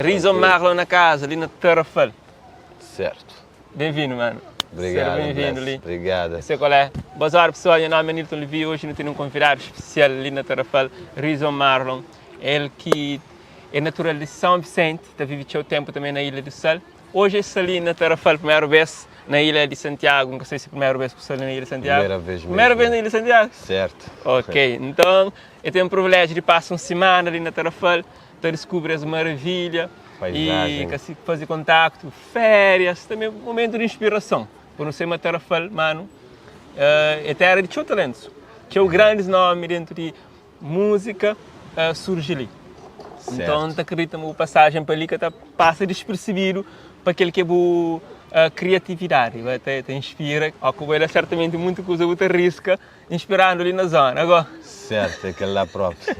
Rizzo Marlon na casa, li na Tarrafal. Certo. Bem-vindo, mano. Obrigado. Seja bem-vindo ali. Obrigado. Sei qual é. Boa tarde, pessoal. Meu nome é Nilton Levi. Hoje nós temos um convidado especial ali na Tarrafal, Rizzo Marlon. Ele que é natural de São Vicente, está vivendo seu tempo também na Ilha do Sal. Hoje está ali na Tarrafal, primeira vez na Ilha de Santiago. Nunca sei se é a primeira vez que estou ali na Ilha de Santiago. Primeira vez mesmo. Primeira vez na Ilha de Santiago? Certo. Ok, então eu tenho o privilégio de passar uma semana ali na Tarrafal, para descobrir as maravilhas Paisagem. e assim, fazer contacto, férias, também um momento de inspiração. Por não ser uma Tarrafal, mano, eh, é terra de teu talentos. Tinha grandes nomes dentro de música uh, surge ali. Certo. Então, tá acredita uma passagem para ali que tá passa despercebido para aquele que é boa criatividade, vai te, te inspira. Ó, como ele é certamente muito coisa muito risca, inspirando ali na zona. Agora, Certo, é aquele lá próprio.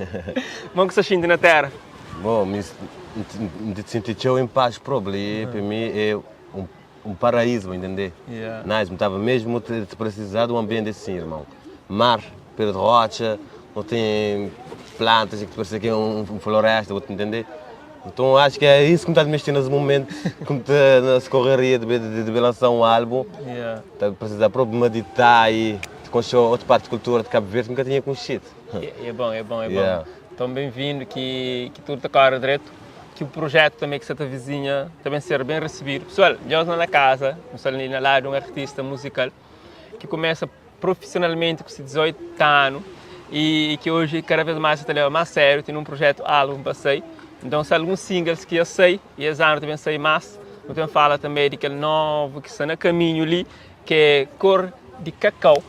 como que você sente na terra? Bom, me, me senti teu em paz próprio. E para mim é um, um paraíso, entender? Yeah. Nice, me estava mesmo te, te precisar de um ambiente assim, irmão. Mar, perto de rocha, não tem plantas que te parece que é um, um floresta, vou te entender? Então acho que é isso que me está a mexer nesse momento, que me está nessa correria de, de, de, de lançar um álbum. Yeah. Está a precisar próprio meditar e de conhecer outra parte de cultura de Cabo Verde que nunca tinha conhecido. É, é bom, é bom, é Yeah. bom. Então, bem-vindo, que, que tudo está corre direito, que o projeto também que você está vizinha também ser bem recebido. Pessoal, nós na casa, pessoal ali na lado, um artista musical que começa profissionalmente com 18 anos e, que hoje cada vez mais está levando mais sério, tem um projeto álbum passei. Então, se alguns singles que eu sei, e esse ano também sei mais, então fala também de aquele novo que está no caminho ali, que é Cor de Cacau.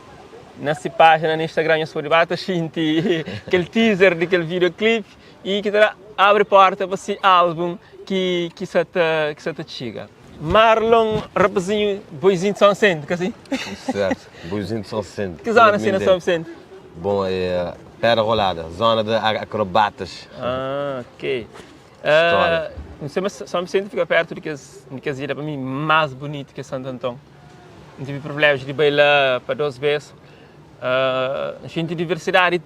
Nessa página no Instagram eu sou de Bata Xinti, aquele teaser daquele videoclipe e que terá, abre porta para esse álbum que que se te, que se te chega. Marlon, rapazinho, boizinho de São Vicente, que assim? Certo, boizinho de São Vicente. Que zona assim na São Vicente? Bom, é Pedra Rolada, zona de acrobatas. Ah, ok. História. Uh, não sei, mas São Vicente fica perto de que as, de que as ilhas, para mim, mais bonito que Santo Antão. Eu tive o privilégio de bailar para duas vezes. Uh, gente diversidade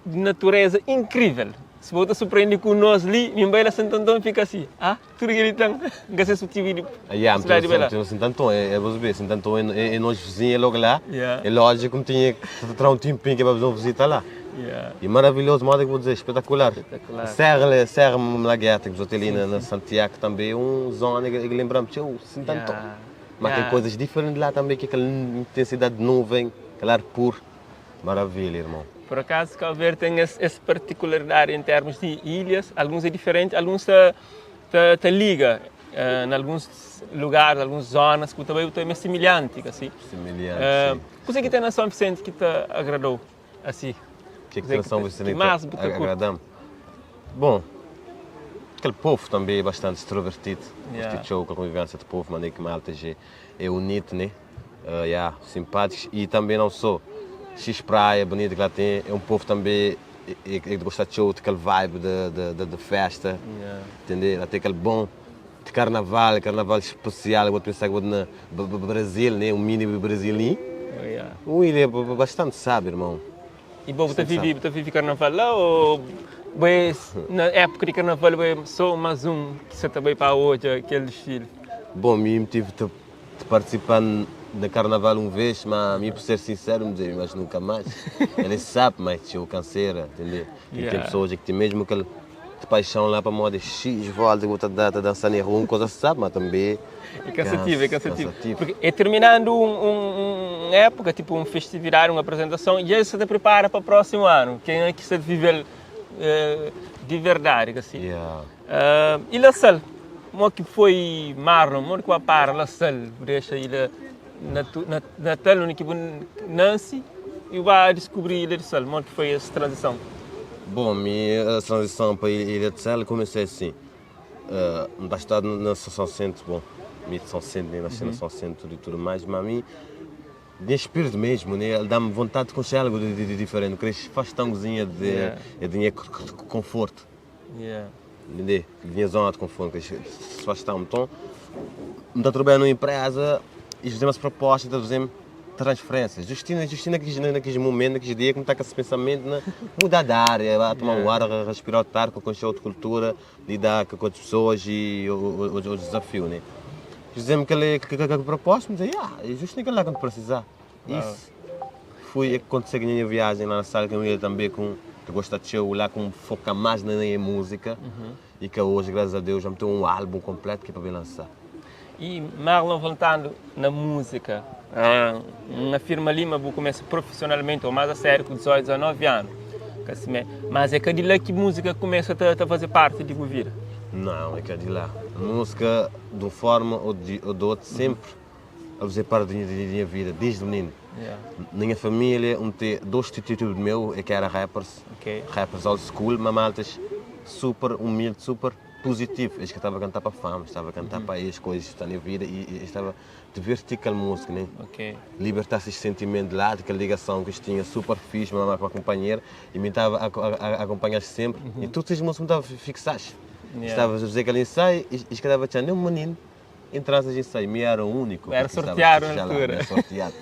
de natureza incrível. Se você surpreende com nós ali, em baila Santo Antão fica assim. Ah, tudo que ele tem. Nunca sei se tive de Yeah, possibilidade de bailar. então, Santo Antão, é, é você ver, Santo Antão é, é, é nós vizinho é logo lá. Yeah. É lógico que tinha que trazer um tempinho que é para fazer uma visita lá. Yeah. E maravilhoso, modo que vou dizer, espetacular. Espetacular. Serra, Serra Malagueta, que você tem ali na, na Santiago também, é uma zona que, que lembramos, tio, Santo Antão. Yeah. Mas Yeah. tem coisas diferentes lá também, que aquela intensidade de nuvem, aquele ar puro. Maravilha, irmão. Por acaso, Cabo Verde tem esse, essa particularidade em termos de ilhas, alguns é diferente, alguns te, te, te liga eh, em alguns lugares, algumas zonas, que também é semelhante, assim. Semelhante, Eh, sim. O que é que tem na São Vicente que te agradou, assim? O que é que Dizer tem que São te- Vicente que mais boca curte? agradamos? Bom, aquele povo também é bastante extrovertido. Yeah. Curte show com a convivência do povo, maneira que malta é, é unido, né? Uh, yeah, simpáticos e também não só. X praia bonita que lá tem, é um povo também é, é, é de gostar de show, de aquele vibe de, de, de, de festa, Yeah. entender? Lá tem aquele bom de carnaval, carnaval especial, eu vou pensar que vou na B- B- Brasil, né? Um mini Brasilinho. Oh, yeah. O William é b- bastante sábio, irmão. E bom, você Sim, vive, você vive carnaval lá ou bem, na época de carnaval bem, só mais um que você também para hoje, aquele desfile? Bom, me tive de, de participar na carnaval uma vez, mas me por ser sincero, me dizer, mas nunca mais. Ele sabe, mas eu canseira, entendeu? E Yeah. tem pessoas que têm mesmo aquele de paixão lá para moda X volta, que vou estar a dançar na rua, coisa sabe, mas também. É cansativo, é cansativo. Cansativo. Porque é terminando um, um, um época, tipo um festividade, uma apresentação, e aí você te prepara para o próximo ano. Quem é que você vive eh, de verdade, assim. Yeah. Ah, e La Salle? Como é que foi Marlon? Como é que foi para La Salle? Deixa ilha na, Natal, onde que Nancy e vai descobrir Ilha de Sal. Como é que foi essa transição? Bom, minha transição para a Ilha de Sal comecei assim. Uh, não estado na São Centro, bom, me de São Centro, né? nasci na São Centro e tudo mais, mas a mim, de espírito mesmo, né? Ele dá-me vontade de conhecer algo de, de, de diferente. Cresce, faz tangozinha de, Yeah. de, de conforto, Yeah. entendeu? De minha zona de conforto, cresce, se faz tão. Então, me está trabalhando numa empresa e fizemos as propostas, então fizemos. transferência. Justina, Justina naqueles, naqueles momentos, naqueles dias, como está com esse pensamento, né? Mudar de área, lá tomar um ar, respirar outro ar, conhecer outra cultura, lidar com outras pessoas e o desafio, né? Dizemos que ele que, que, que, que proposta, me dizia, ah, é justo naquele lá quando precisar. Isso foi acontecer a minha viagem lá na sala, que eu ia também com, que gosta de show lá, com foca mais na minha música. E que hoje, graças a Deus, já me tenho um álbum completo que é para me lançar. E Marlon, voltando na música, na Firma Lima, você começa profissionalmente, ou mais a sério, com 18, 19 anos. Mas é que de lá que música começa a fazer parte de vida? Não, é que é de lá. A música, de uma forma ou de outra, sempre a fazer parte da minha vida, desde menino. Na minha família, dois tios meu é que era rappers, rappers old school, mas maltas super humilde, super positivo. Eles que estava a cantar para a fama, estava a cantar para as coisas que estão na vida e estava a divertir com a música, né? Libertar-se esse sentimento lá, aquela ligação que eles tinham super fixe, mamá com a companheira, e me estava a acompanhar sempre. E todas as músicas me estavam fixadas. Estava a fazer aquele ensaio e estava a dizer, um menino, entrasse em ensaio, me era o único. Era sorteado na altura. Era sorteado.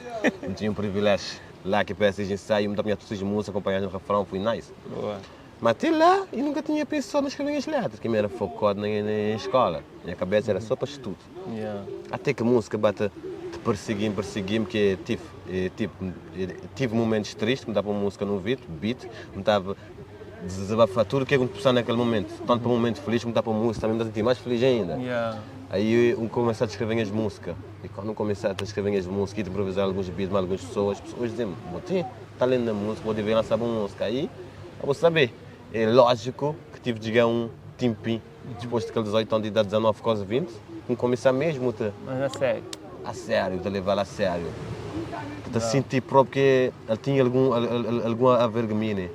Não tinha um privilégio lá que peço ensaio, me tinha todas as músicas, acompanhar no refrão, foi nice. Boa. Mas até lá, eu nunca tinha pensado em escrever as letras, que me era focado na escola. Minha cabeça era só para estudo. Até que a música bate te perseguir, perseguir-me, que tive momentos tristes, me dava uma música no ouvido, beat, me estava desabafar tudo o que é que me passava naquele momento. Tanto para um momento feliz, me dava para música, também me sentir mais feliz ainda. Aí eu comecei a escrever as músicas. E quando eu comecei a escrever as músicas e improvisar alguns beats com algumas pessoas, as pessoas diziam, tem talento na música, vou dever lançar uma música. Aí eu vou saber. É lógico que tive de ganhar um tempinho, depois daqueles 18 anos de idade, 19, quase 20, que começar mesmo te, Mas a sério? A sério, de levar a sério. De sentir próprio que ele tinha alguma vergonha, né?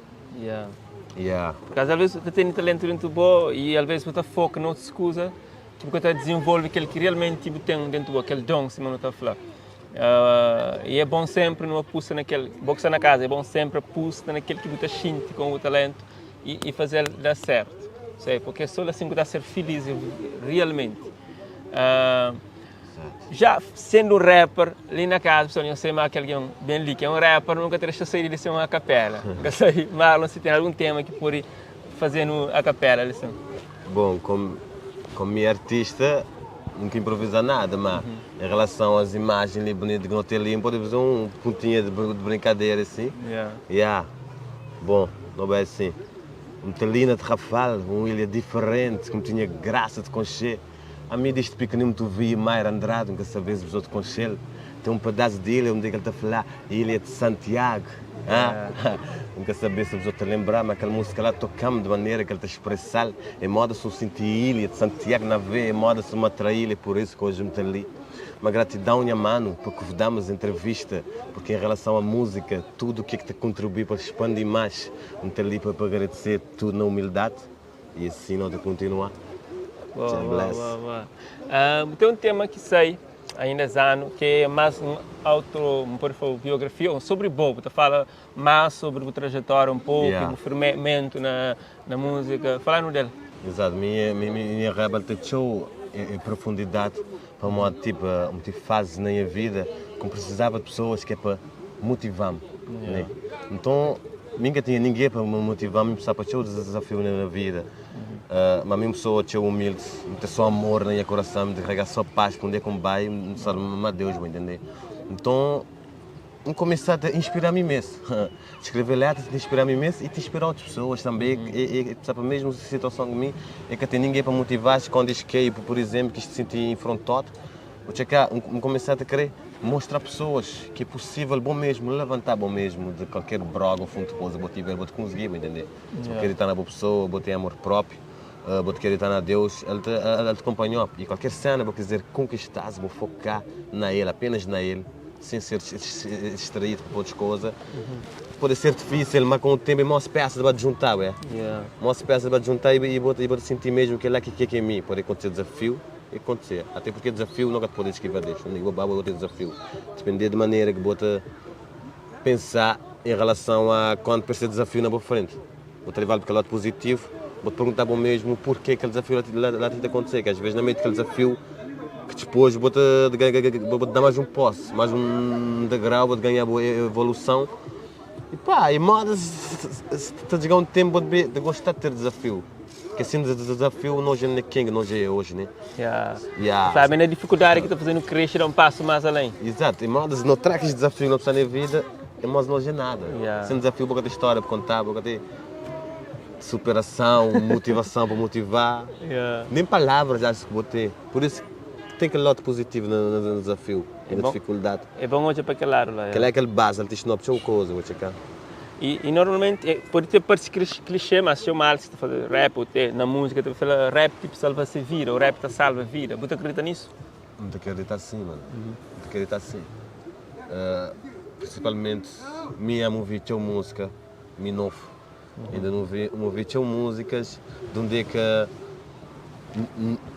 Porque às vezes você tem talento muito bom e às vezes você foca noutra coisa, tipo, que você desenvolve aquele que realmente tipo, tem dentro do aquele dom, se não está a falar. E é bom sempre não aposta naquele, bom que está na casa, é bom sempre aposta naquele que você sente com o talento e fazer dar certo. Sei, porque é só assim que dá ser feliz realmente. Já sendo um rapper, ali na casa, pessoal, eu sei mais que alguém bem ali, que é um rapper, nunca teria saído de ser uma capela. Nunca sei, Marlon, se tem algum tema que pode fazer no a capela, assim. Bom, como minha artista, nunca improvisa nada, mas em relação às imagens ali bonitas que não tem ali, pode fazer um pontinho de brincadeira assim. Bom, não é assim. Um telina de Rafal, uma ilha diferente, que me tinha graça de conhecer. A mim deste pequenino tu vi Mayra Andrade, nunca sabes os outros conhecer. Tem um pedaço de ilha onde ele está a falar, Ilha de Santiago. Nunca sabia se os outros lembrar, mas aquela música lá tocamos de maneira que ele está a expressar. Em moda se eu senti Ilha de Santiago na veia, em moda se me atraí, é por isso que hoje me está ali. Uma gratidão, minha mano, porque damos entrevista, porque em relação à música, tudo o que é que te contribui para expandir mais, me está ali para agradecer tudo na humildade e assim não te continuar. Boa, God boa, bless. boa, boa. Tem um tema que sei, ainda esse ano, que é mais um auto, um pouco biografia, ou sobre Bobo, tu fala mais sobre a trajetória um pouco, o firmamento na música, falando dele. Exato, minha rap tem show em profundidade, para uma, tipo, uma tipo fase na minha vida que eu precisava de pessoas que é para motivar-me, né? Então, nunca tinha ninguém para me motivar, me precisava para o desafio na vida. Mas mesmo pessoa tinha humilde, ter só amor na minha coração, me carregar só paz, que um dia com vai, me só a Deus, vou entender. Então, eu comecei a inspirar-me imenso. Escrever letras, te inspirar-me imenso e te inspirar outras pessoas também. E sabe, a mesma situação que mim, é que tem ninguém para motivar, quando esquei, por exemplo, que se sentir enfrentado, vou checar, um, começar a querer mostrar a pessoas que é possível, bom mesmo, levantar bom mesmo de qualquer droga ou fundo de coisa, vou tiver, vou te conseguir, me entender? Se eu acreditar na boa pessoa, vou ter amor próprio, vou te acreditar na Deus, ele te acompanhou. E qualquer cena, vou quiser conquistar, vou focar na ele, apenas na ele, sem ser distraído por outras coisas. Pode ser difícil, mas com o tempo é mais peças para juntar, ué. Mais peças para juntar e vou sentir mesmo que é lá que é mim. Pode acontecer desafio, e acontecer. Até porque desafio nunca te pode esquivar disso. Não digo, vou ter desafio. Depender da maneira que vou te pensar em relação a quando aparecer desafio na boa frente. Vou te levar para aquele lado positivo, vou te perguntar bom mesmo porquê aquele desafio lá tem de acontecer, que às vezes no meio daquele desafio Que depois vou te, vou te dar mais um passo, mais um degrau, vou te ganhar boa evolução. E pá, e moda, se te chegar um tempo de, de gostar de ter desafio. Porque assim, de desafio, nós é quem nós é hoje, né? Yeah. Yeah. Sabe, na dificuldade que está fazendo crescer, dar um passo mais além. Exato, e moda, se não tragas desafio não precisa na vida, e moda não é nada. Yeah. Sem desafio, boca ter história para contar, boca ter superação, motivação para motivar. Yeah. Nem palavras acho que vou ter. Por isso tem aquele lado positivo no, no, no desafio, é na bom, dificuldade. É bom hoje para aquele lado lá. Aquele é aquele base, ele te ensinou a coisa, vou checar. E, e normalmente, é, pode ter parecido clichê, mas se eu mal se fazer rap, ou ter, na música, te fala rap tipo salva-se vida, o rap tá salva vida. Você acredita nisso? Não te acredita sim, mano. Uhum. Não te acredita sim. Uh, principalmente, me amo ouvir teu música, me novo. Uhum. Ainda não ouvi, não ouvi teu músicas de onde é que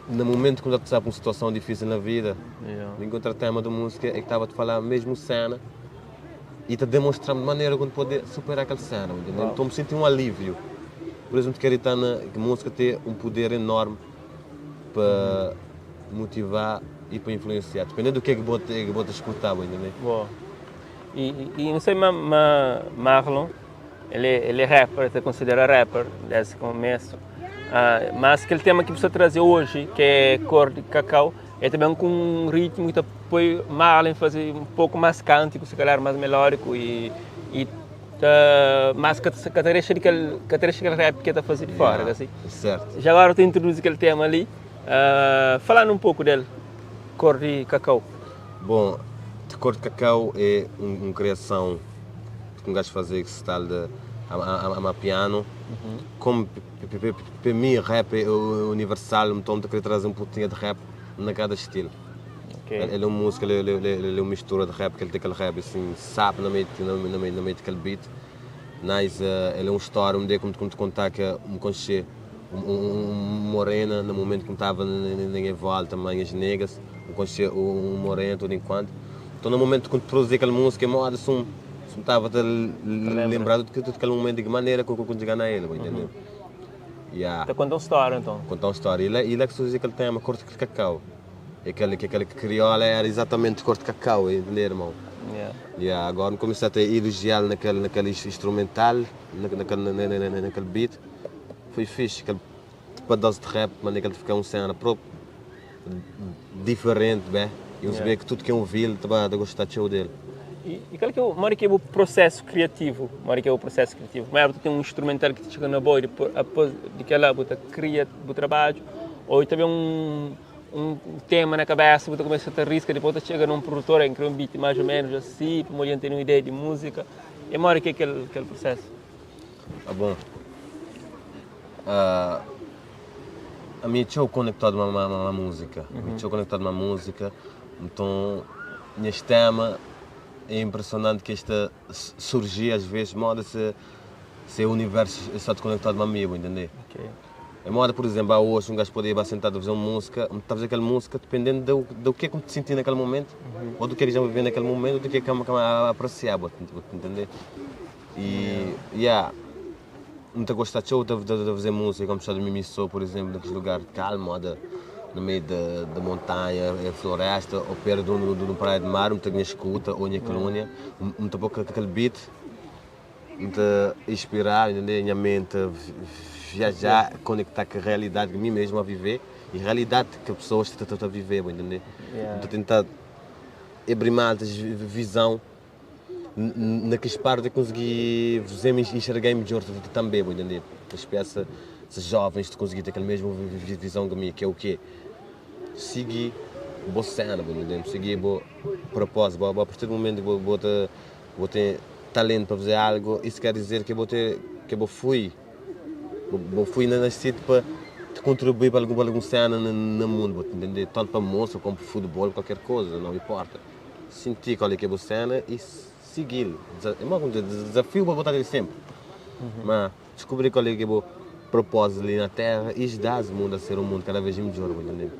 no momento quando eu por uma situação difícil na vida, yeah. encontrar tema de música é que estava a te falar a mesma cena e te demonstrar de maneira como poder superar aquela cena, entendeu? Então me senti um alívio. Por exemplo, quero estar na que a música tem um poder enorme para motivar e para influenciar, dependendo do que é que vou que vou escutar, entendeu? Boa. E, e, não sei, ma, ma, Marlon, ele, ele é rapper, se considera rapper desde o começo. Mas aquele tema que você trazer hoje, que é Cor de Cacau, é também com um ritmo que depois Marlon fazer um pouco mais cântico, se calhar mais melódico e, e tá, mais característica daquele, característica rap que está fazendo de fora, yeah, assim. Certo. Já agora eu te introduzo aquele tema ali, falando um pouco dele, Cor de Cacau. Bom, de Cor de Cacau é uma um criação que um gajo fazer que se tal de amapiano. Uhum. Como para mim rap é universal, então eu queria trazer um pouquinho de rap na cada estilo. Okay. Ele é uma música, ele, ele, ele, é uma mistura de rap, que ele tem aquele rap assim, sabe no meio, no, no meio, no meio daquele beat. Nice, ele é uma história, um dia como, como te contar que me conheci um, um, um morena no momento que estava na minha volta também, as negras, me conheci um, um morena tudo enquanto. Então no momento que produzi aquela música, moda, assim, estava a lembrar de aquele momento de que maneira que eu consegui ganhar ele, entendeu? Uhum. Yeah. Então conta uma história então. Conta uma história. E ele, ele é que surgiu aquele tema, cor de cacau. E aquele, aquele crioula era exatamente cor de cacau, entendeu, irmão? Yeah. Yeah, agora comecei a ter elogiá-lo naquele, naquele instrumental, naquele, naquele, naquele beat. Foi fixe, aquele tipo dose de rap, maneira que ele fica um cena próprio, diferente, bem. E eu yeah. que tudo que eu ouvi, ele estava a gostar de show dele. E, e qual que é o, mora que é o processo criativo? Mora que é o processo criativo? Mas tu tem um instrumental que te chega na boa e depois, após de que ela você cria o trabalho, ou também um, um tema na cabeça, você começa a ter risca, depois você chega num produtor e cria um beat mais ou menos assim, para poder ter uma ideia de música. E mora que é aquele, aquele processo? Ah, bom. A mim estou conectado a uma, uma, uma música. Uhum. Estou conectado a uma música, então neste tema é impressionante que esta surgir às vezes, moda se, se o universo está conectado a mim, entendeu? Okay. É moda, por exemplo, hoje um gajo pode ir sentado a fazer uma música, está a fazer aquela música dependendo do, do que é que te senti naquele momento, uhum. ou do que é que já vivi naquele momento, ou do que é que eu apreciar, entender? E, yeah, não te gosto de de, de fazer música, como estar de Mimiço, por exemplo, naquele lugar calmo, de, no meio da, da montanha, em floresta, ou perto de um, de um praia de mar, muita minha escuta, ou minha colônia, muito pouco aquele beat, muito inspirar, entender? Minha mente viajar, conectar com a realidade que mim mesmo a viver e a realidade que as pessoas estão a viver, entender? Yeah. Estou a tentar abrir mais visão naqueles parte de conseguir fazer me enxergar melhor também, entender? As peças, jovens de conseguir ter aquela mesma visão que mim, que é o quê? Seguir boa cena, entender? Seguir bom propósito, a partir do momento que vou, vou, ter, vou ter talento para fazer algo, isso quer dizer que eu vou ter, que eu fui, vou fui nascido para contribuir para alguma, alguma cena no, no mundo, entender? Tanto para moça como para futebol, qualquer coisa, não importa. Sentir qual é que é a cena e seguir. É um desafio para botar ele sempre. Uhum. Mas descobrir qual é que é o propósito ali na Terra e ajudar o mundo a ser um mundo cada vez melhor, entendeu?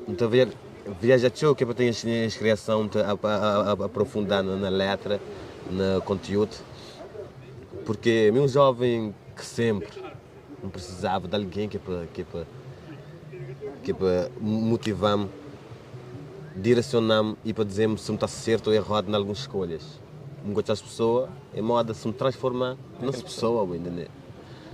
Muita vez viaja que é para ter a criação, a, a, a, aprofundar na, na letra, no conteúdo, porque é um jovem que sempre não precisava de alguém que é para que é para ki pa motiva-m, diresiona-m i pa dize-m si N ta sertu ou erradu na alguns skolhas. N gosta es pesoa é moda si N transforma na es pesoa, bu intende?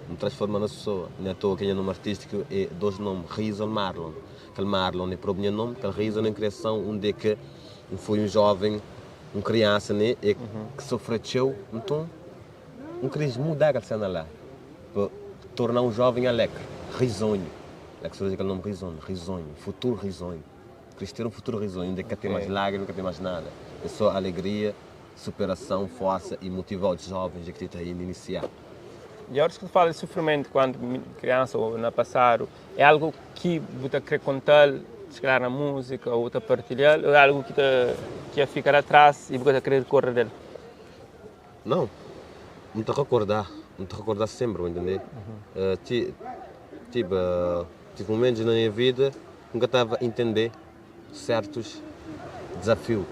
N transforma na es pesoa. N é atoa ki nha nomi artistiku é dos nomi, Rizon Marlon. Kel Marlon é propi nha nomi, kel Rizon é kriason undi é ki N foi un joven, un kriansa ne, e ki sofre txeu, nton N kris muda kel sena la pa torna un joven alegre, rizonhu. La ki surji kel nomi Rizon, rizonhu, futuru rizonhu. Kris ter un futuru rizonhu undi ka ten mas lágrima, ka ten mas nada. É só alegria, superason, forsa i motiva otus jovens ki ti ta inda inisiá. I óras ki bu fala di sufrimentu kantu kriansa ô na pasadu, é algu ki bu ta krê konta-l, si kalhar na múzika ô ta partilha-l, ô é algu ki ta ki fika la tras i bu ka ta krê rikorda del? Não, N ta rekordá, N ta rekordá senpri, bu intendê? Ti, tipo, tive momentus na nha vida ki N ka tava intendê sértus dezafiu.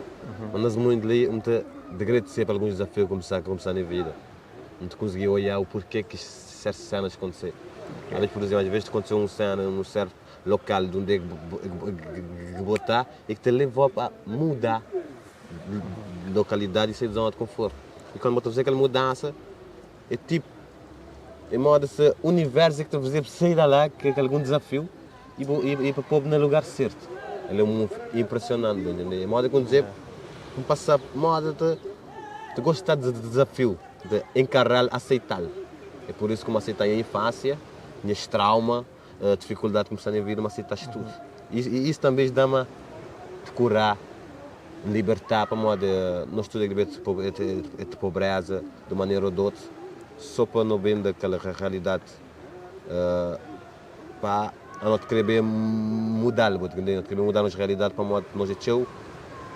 Mas nes momentu li, N ta agradesê pa alguns dezafiu ki N kumsá na vida. N ta konsigi oiá o porquê ki sértus sénas kontesê. Alvês, pur izénplu, alvês ta kontesê un séna nun sértu lokal di undi ki bo ta i ki ta levau pa muda lokalidadi i sai di zona di konfortu. I kandu bo ta faze kel mudansa, é tipu, é moda se universu ki ta faze-bu sai da la ku algun dizafiu i bo i pa pô-bu na lugar sertu. El é un impresionanti, bu intende? É moda ki N dze-bu, N pasa moda ta ta gosta di dizafiu, di enkaral, aseital. É pur isu ki N aseita nha infansia, nhas trauma, difikuldadi ki N sta na vida, N aseita-s tudu. I isu tanbe da-m di kurá, N libertá, pamodi nos tudu é di pobreza, di un manera ô di otu, sô pa no ben di kel realidadi pa no ta krê ben muda-l, bu ta ntende? No ta krê ben muda nos realidadi pamodi nos é txeu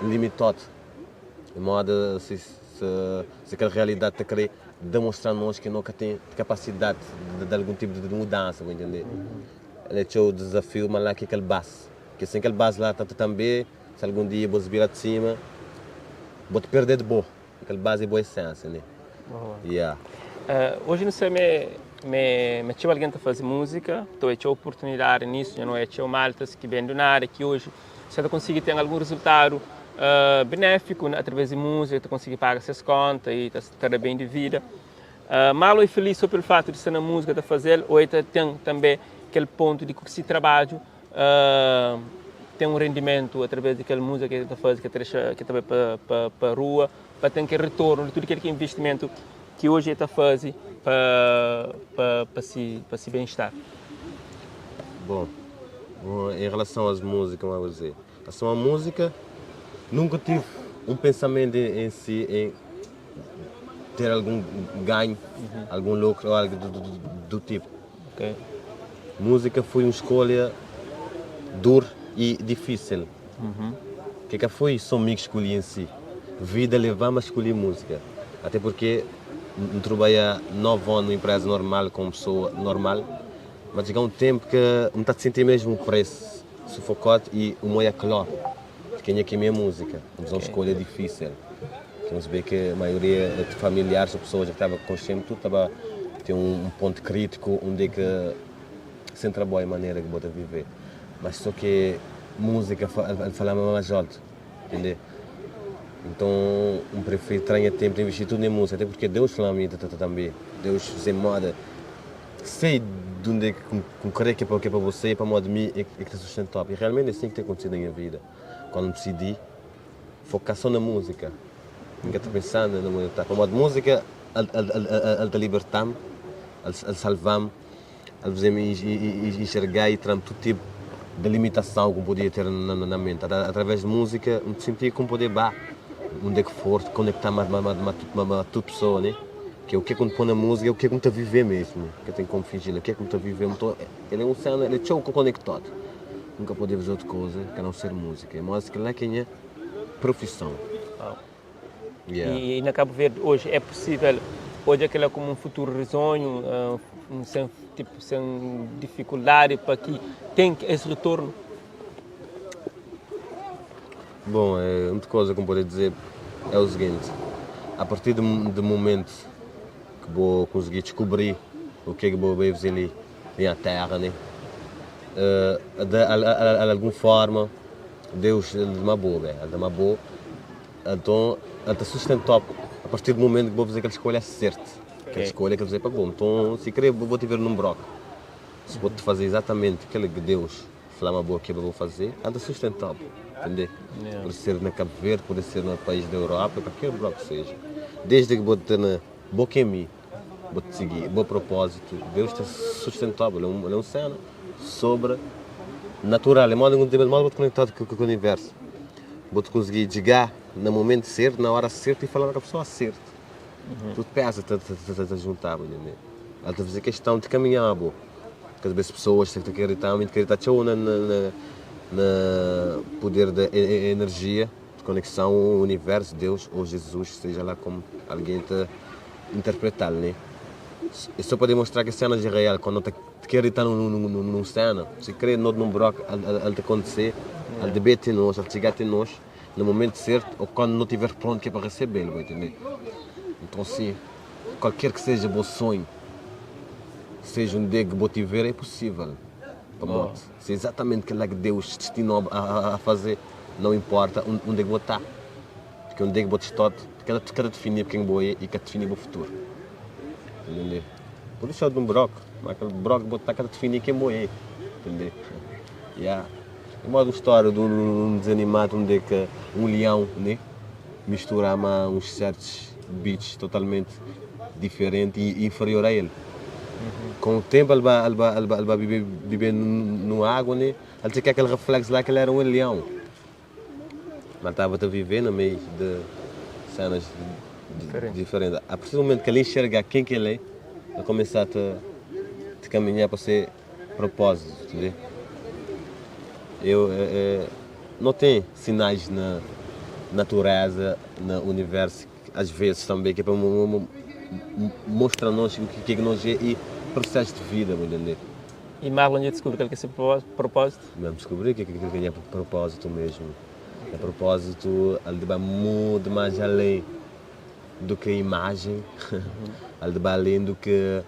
limitadu, moda si si kel realidadi ta krê demostra nos ki no ka ten kapasidadi di algun tipu di mudansa, bu ntende? El é txeu dizafiu, ma la ki kel bas, ki sen kel bas la tanbe si algun dia bo bira di sima, bo ta perde di bo. Kel base é bo essência, né? Yeah. Hoje nu sabe me me txeu algen ta faze múzika, ta oi txeu oportunidadi nisso, dja nu oia txeu maltas ki ben do nada, ki hoje sa ta konsigi ten algun rezultadu benéfiku através di múzika, ta konsigi paga ses konta i ta ta da ben di vida. Mal oi feliz so pelu fatu di sta na múzika ta fazel, oi ta ten tanbe kel pontu di ku si trabadju ten un rendimentu através di kel múzika ki el ta faze, ki ta dexa, ki ta bai pa pa rua, pa ten kel retornu di tudu kel ki investimentu ki oji el ta faze pa pa pa si pa si ben-estar. Bom, em relação às músicas, como eu vou dizer, em relação à música, nunca tive um pensamento em si em ter algum ganho, algum lucro ou algo do, do, do tipo. Ok. Músika foi un skolha dur i difísil. Ke ka foi só mi ki skolhi en si. Vida leva-m a skolhi músika. Até purke N trabadja 9 anu nun enpreza normal komu pesoa normal, ma txiga un tenpu ke N ta sinti mesmu pres, sufokód i un oia klor di kenha ki é mi é músika. N un skolha difísil. Ki nos vê ke maioria de familiares ou pessoas que tava konxe-m tudo tava ten un ponto crítico onde ke sen trabalho manera ke bo ta vive. Mas só ke música el falaba mais alto, entende? Então N preferi tra nha tempo ta investi tudo na música, até porque Deus fla-m tambe, Deus faze moda sei de onde ke N kre ke pa você, pamodi mi é ke ta sustenta-b. E realmente é assim ke ta acontece na nha vida, quando N decidi Foka so na múzika. N ka ta pensa na mundu ta. Pamodi múzika el ta liberta-m, el salva-m, el faze-m inxerga i tra-m tudu tipu di limitason ki N podia ter na menti. Através di múzika N sinti ki N pode ba undi ki for, konekta ma tudu pesoa, ne? Ke o ke ki N poi na múzika é o ke ki N ta vive mesmu. Ka ten komu finji la. O ke ki N ta vive. Nton el é un sena, el é txeu konektadu. N ka pode faze otu koza ka nau ser múzika. É mos kel-la ki é nha profison. Yeah. E na Cabo Verde hoje é possível odja kel-la como um futuro risonho, sem, tipo, sem dificuldade pa ki ten esse retorno? Bom, é, outra coisa que eu poderia dizer é o seguinte, a partir do momento que vou conseguir descobrir o que é que vou fazer ali na terra, né? De algun forma Deus el ma bo be, el ta ma bo, enton el ta sustentau a partir di momentu ki bo faze kel skolha sert, kel skolha ki el faze pa bo. Nton si kre bo tiver nun broka, si bo ta faze izatamenti kel ki Deus fla ma bo ke pa bo faze, el ta sustentau, ntende? Pode ser na Kabu Verdi, pode ser na país di Europa, kalker broka ki seja, desdi ki bo ta na bo ke mi. Bo ta sigi bo propózitu, Deus ta sustenta-bu. El é un séna sobrenatural. É moda ki bo ta konektadu ku universu. Bo ta konsigi txiga na momentu sertu, na óra sertu i fala ku pesoa sertu. Tudu pésa ta djunta-bu, ntende? El ta faze kestãu di kaminha-bu. Kada bes pesoas ta kridita, mi ta kridita txeu na puder di enerjia. Konexão universo, Deus ou Jesus, seja lá como alguém ta interpretal, né? É só pa demostrar que cenas é real, quando ta quer estar num cena, se crê no num broc, al ta acontecer, al debe te nós, al chegar te nós, no momento certo, ou quando não tiver pronto que é para receber, vai entender? Então sim, qualquer que seja o sonho, seja onde é que bo tiver, é possível. Pamodi se é exatamente kel-la ki Deus destinou a faze, não importa undi é ki bo ta, porque undi é ki bo ta sta ka ta defini ken bo é e ka ta defini bo futuru. Entende? Pode ser di un broku, ma kel broku ki bo ta ka ta defini ken bo é. Entende? Ya. É moda un stória di un dizanimadu undi é ki un lion, ne, mistura ma uns sertus bitxus totalmenti diferenti i inferior a el. Com o tempo el ba el ba el ba el ba bibe bibe no água ne, el tinha aquele reflexo lá que ele era um leão. Mas estava a viver no meio de cenas Diferente. diferentes. A partir do momento que ele enxergar quem que ele é, ele começar a te, te caminhar para ser propósito, entendeu? Eu, eh, eh, não tem sinais na natureza, no universo Às vezes também que é para mostrar nós o que é que nós é e processo de vida, vou entender. E Marlon já descobriu qual que é seu propósito? Mesmo descobri que é que é propósito mesmo. É propósito, ele vai muito mais além do que a imagem, ele vai além do que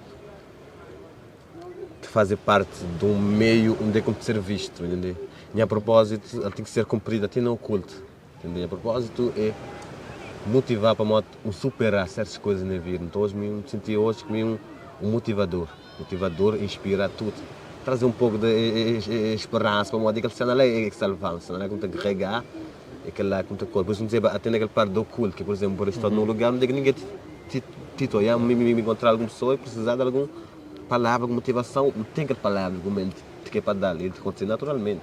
de fazer parte de um meio onde é que ser visto, entende? Minha propósito, ele tem que ser cumprido até no oculto. Entende? Nha propósito é motivar pamodi N superá sertus coisas na vida. Nton hoje mi N sinti hoje ki mi é um motivador, motivador, inspirá tudo, traze um pouco de esperança pamodi kel cena la é ki salva-m, cena la ki N ta carregá, é kel la ki N ta corre. Por isso N dizeba até na kel parte do oculto, ki por exemplo N pode sta num lugar onde ki ninguém ti ta oiá-m, mi mi encontrá algun pessoa e precisá de algun palavra, algun motivação, N ten kel palavra, argumento ki é pa dal, e ta aconte naturalmente.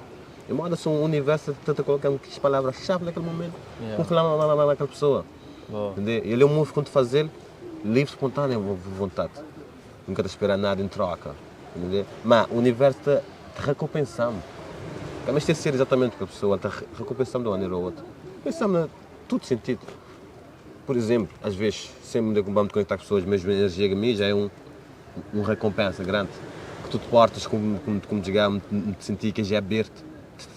É moda se um universo ta ta coloca kes palavra chave naquele momento pa fala ma ma aquela pessoa. Entende? Ele é um move quando fazer livre espontânea vontade. Nunca ta espera nada em troca. Entende? Ma o universo ta te recompensando. Ka meste ser exatamente com a pessoa, ta recompensando de uma maneira ou outra. Pensando na tudo sentido. Por exemplo, às vezes, sempre que vamos conectar com pessoas, mesmo energia a mim, já é um um recompensa grande que tu te portas como, como, como digamos, te sentir que já é aberto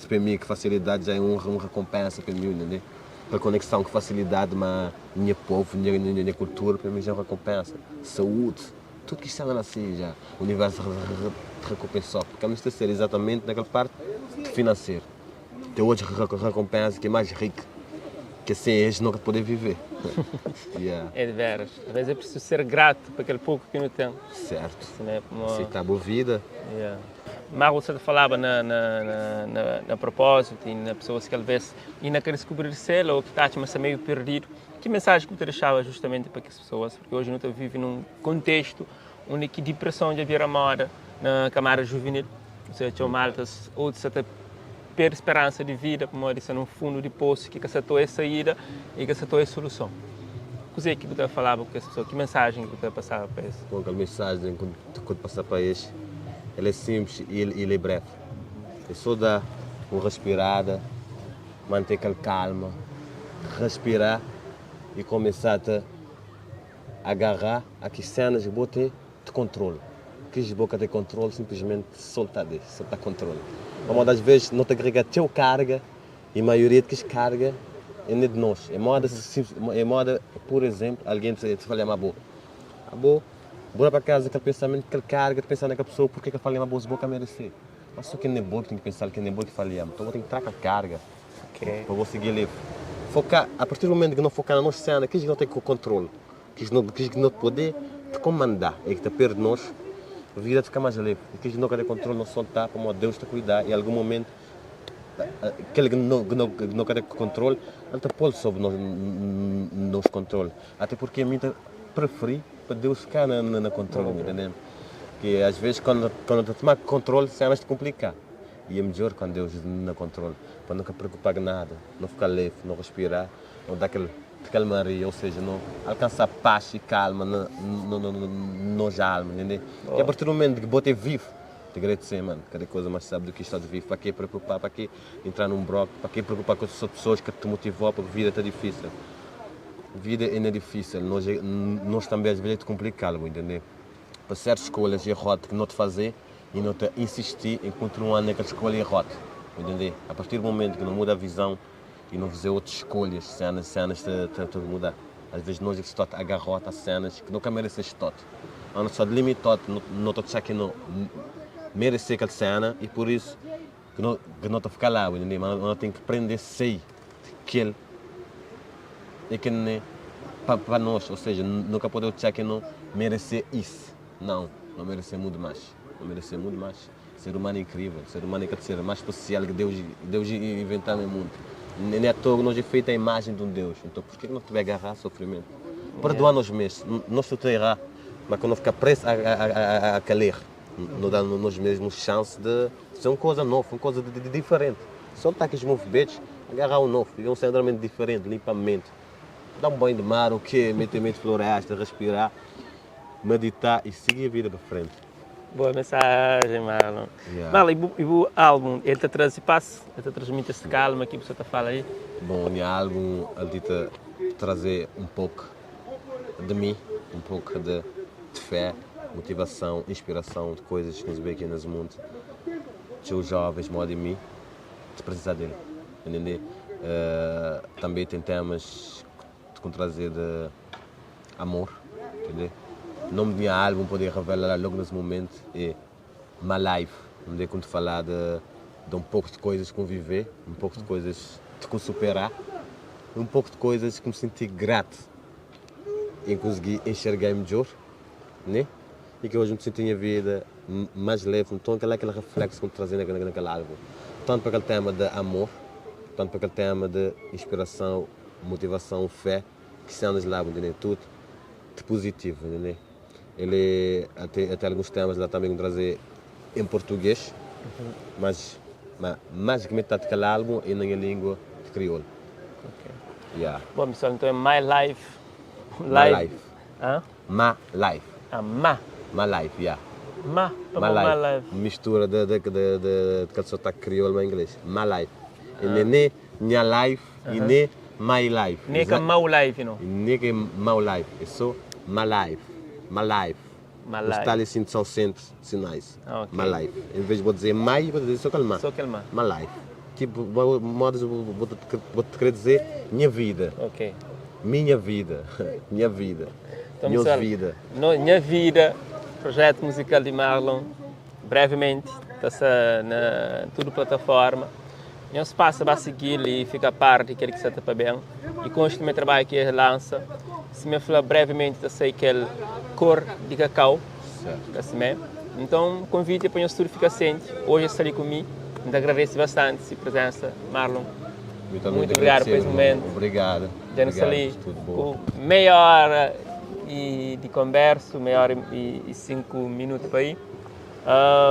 para mim, que facilidade já é um, um recompensa para mim, entendeu? Para conexão, que facilidade, mas minha povo, minha, minha, minha cultura, para mim já é uma recompensa. Saúde, tudo que está lá assim já, o universo te recompensou, porque vamos ser exatamente naquela parte financeira. Tem outra recompensa que é mais rica, que sem eles nunca poder viver. Yeah. É de veras. Às vezes é preciso ser grato por aquele pouco que não tem. Certo. Assim, né? Como... Aceitar a boa vida. Yeah. Mas você falava na, na, na, na, na propósito e na pessoas que talvez ainda querem descobrir se ou que está mas meio perdido. Que mensagem que você deixava justamente para aquelas pessoas? Porque hoje não vive num contexto onde que depressão já vira moda na camada juvenil. Ou seja, txeu maltas, outros até perde speransa di vida pamodi sta nun fundu di posu ki ka sa ta oia saída i ka sa ta oia soluson. Kuzê ki bu ta falaba ku kes pesoa? Ki mensajen ki bu ta pasaba pa es? Bom, kel mensajen ki N ta pasa pa es, el é sinplis i el é brevi. É sô da un respirada, mante kel kalma, respira i kumesa ta agarra a kes sénas ki bo ten di kontrolu. Kes bo ka ten kontrolu, sinplismenti solta de, solta kontrolu. Pamodi as vezes no ta agrega txeu karga i maioria di kes karga é ne di nos. É moda, é moda, pur izemplu, algen ta fala ma bo, abo, bo da pa kaza kel pensamentu, kel karga di pensa na kel pesoa, purke kel fala ma bo, si bo ka merese. Mas só ken é bo ki ten ki pensa-l, ken é bo ki fala-m. Nton bo ten ki tra kel karga pa bo sigi li. Foka, a partir do momento ki no foka na nos sena, kis ki no ten kontrol, kis no kis ki no pode komanda e ki ta perde nos, vida ta fika mas leve. E kis ki no ka ten kontrol no solta pamodi Deus ta kuida e algun momento kel ki no ki no ki no ka ten kontrol el ta pol sob nos nos kontrol. Ate purke mi ta preferi pa Deus fika na na kontrol, entende? Ki às vezes quando quando ta toma kontrol cenas ta komplika e é midjor quando Deus na kontrol pa no ka preokupa ku nada, no fika leve, no respira, no da kel kalmaria, ou seja, no alkansa paz e kalma na no no nos alma, entende? E a partir do momento ki bo te vive, te agradece, mano, kada koza mas sabe do ki sta vive, pa ke preokupa, pa ke entra num broke, pa ke preokupa ku outras pessoas ka te motivou porque vida ta difisil. Vida é na difisil, nos nos tambe às vezes é komplikadu, bu entende? Pa sertus skolhas erródu ki no ta faze i no ta insisti em kontinua na kel skolha erródu, bu entende? A partir do momentu ki no muda vizon i no faze otus skolhas, senas senas ta ta ta muda. Às vezes nos é ki sta ta agarróta senas ki no ka merese stót, ma no sta limitód, no no ta txá ki no merese kel sena i pur isu ki no ki no ta fika la, bu entende? Ma no ten ki prende sei kel é ke ne pa pa nos, ou seja, no ka pode otxa ke no merese is, não, no merese muito mais, no merese muito mais. Ser humano é incrível, ser humano é kel ser mais especial que Deus Deus inventa no mundo. Nem à toa nós é feito a imagem de um Deus, então por que não te vai agarrar sofrimento? Perdoar nós mesmos, nós só te errar, mas quando ficar preso a, a, a, a, aquele erro, não dá nós mesmos chance de ser uma coisa nova, uma coisa de, de, de diferente. Soltar aqueles movimentos, agarrar um novo, viver um cenário diferente, limpa a mente. Dar um banho de mar, o quê? Meter mente floresta, respirar, meditar e seguir a vida para frente. Boa mensagem, Marlon. Yeah. Marlon, e bu, e bu álbum, ele ta traze paz? Ele ta transmite esse calma que você ta fala aí? Bom, o meu álbum, ele ta trazer um pouco de mim, um pouco de, de fé, motivação, inspiração, de coisas que nos vê aqui nesse mundo. Txeu jovens, modo de mim, de precisar dele, entende? Também tem temas que trazer de amor, entende? O nome do meu álbum poder revelar logo nesse momento é My Life, onde é que te falar de, de um pouco de coisas que viver, um pouco de coisas de superar, um pouco de coisas que me senti grato em conseguir enxergar melhor, né? E que hoje me sinto minha vida mais leve, então aquele, aquele reflexo que me trazia naquele, naquele álbum. Tanto para aquele tema de amor, tanto para aquele tema de inspiração, motivação, fé, que cenas lá, entendeu? Tudo de positivo, entendeu? Ele até, até alguns temas lá também trazer em português, mas, mas mais que metade daquele álbum é na minha língua de crioulo. Ok. Yeah. Bom, pessoal, então é My Life. My Life. Hã? My Life. Ah, Ma. My Life, yeah. Ma. Pa My My Life. Life. Mistura de, de, de, de, de aquele sotaque crioulo mas inglês. My Life. E nem nem minha life e nem my life. Nem que é Mau Life, não? E nem que é mau life. É só my life. My life. My O Life. style assim de São Centro, sinais. Ah, ok. My life. Em vez de vou dizer my, vou dizer só calma. Só calma. My life. Tipo, modos, vou te, vou te querer dizer minha vida. Ok. Minha vida. Minha vida. Então, Minha pessoal, vida. No, Minha Vida, projeto musical de Marlon, brevemente, está na toda plataforma. Não se passa para seguir e fica a par daquele que está para bem. E com este meu trabalho que ele lança, se me falar brevemente, eu sei que é cor de cacau. Certo. Assim mesmo. Então, convite para o estúdio ficar ciente. Hoje está ali comigo. Então, agradeço bastante a sua presença, Marlon. Muito, Muito obrigado por esse irmão. momento. Obrigado. Já nos Obrigado ali por tudo bom. com meia hora e de conversa, meia hora e 5 minutos para aí.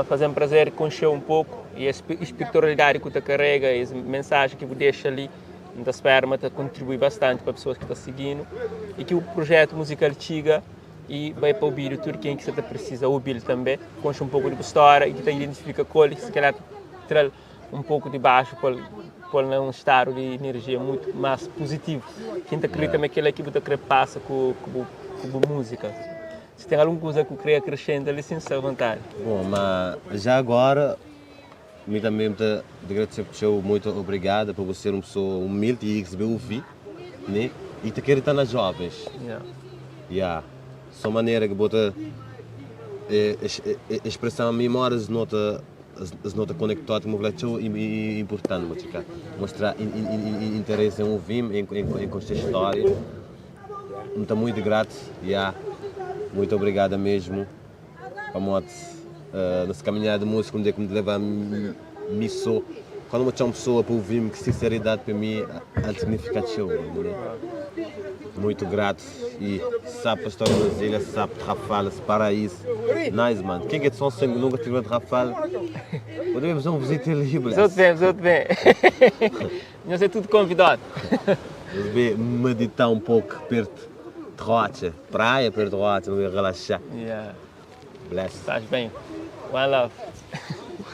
Fazendo prazer conhecer um pouco e a espiritualidade que tu carrega, e a mensagem que você deixa ali, da esperma, te contribui bastante para pessoas que estão seguindo e que o projeto musical chega e vai para ouvir tudo quem que você precisa ouvir também, conhecer um pouco de história e que te identifica com ele, se calhar traz um pouco de baixo para pôr num estado de energia muito mais positivo. Quem te acredita yeah. naquilo que você quer passa com, com, com, com música. Se tem alguma coisa que eu queria acrescentar ali, sim, à vontade. Bom, mas já agora, me também te agradecer por seu muito obrigado por você ser uma pessoa humilde e receber ouvir, né? E te querer estar nas jovens. Yeah. Só maneira que bota é, é, é, expressão memórias nota Es nota conectado mo txeu importante mo txika mostra interesse em ouvir em em conhecer história. Nta muito grato, yeah. Muito obrigada mesmo. Pamodi nessa caminhada de música onde é que me leva mi só. Quando uma pessoa para ouvir-me, que sinceridade para mim, há de significar txeu, né? Muito grato e sabe a história das ilhas, sabe de Rafal, esse paraíso. Nice, man. Quem é de São Vicente nunca tive de Rafal? Podemos fazer uma visita ali, Os outros bem, os outros bem. Nós é tudo convidado. Vamos meditar um pouco perto de Rocha, praia perto de Rocha, não relaxar. Yeah. Bless. Estás bem. One love.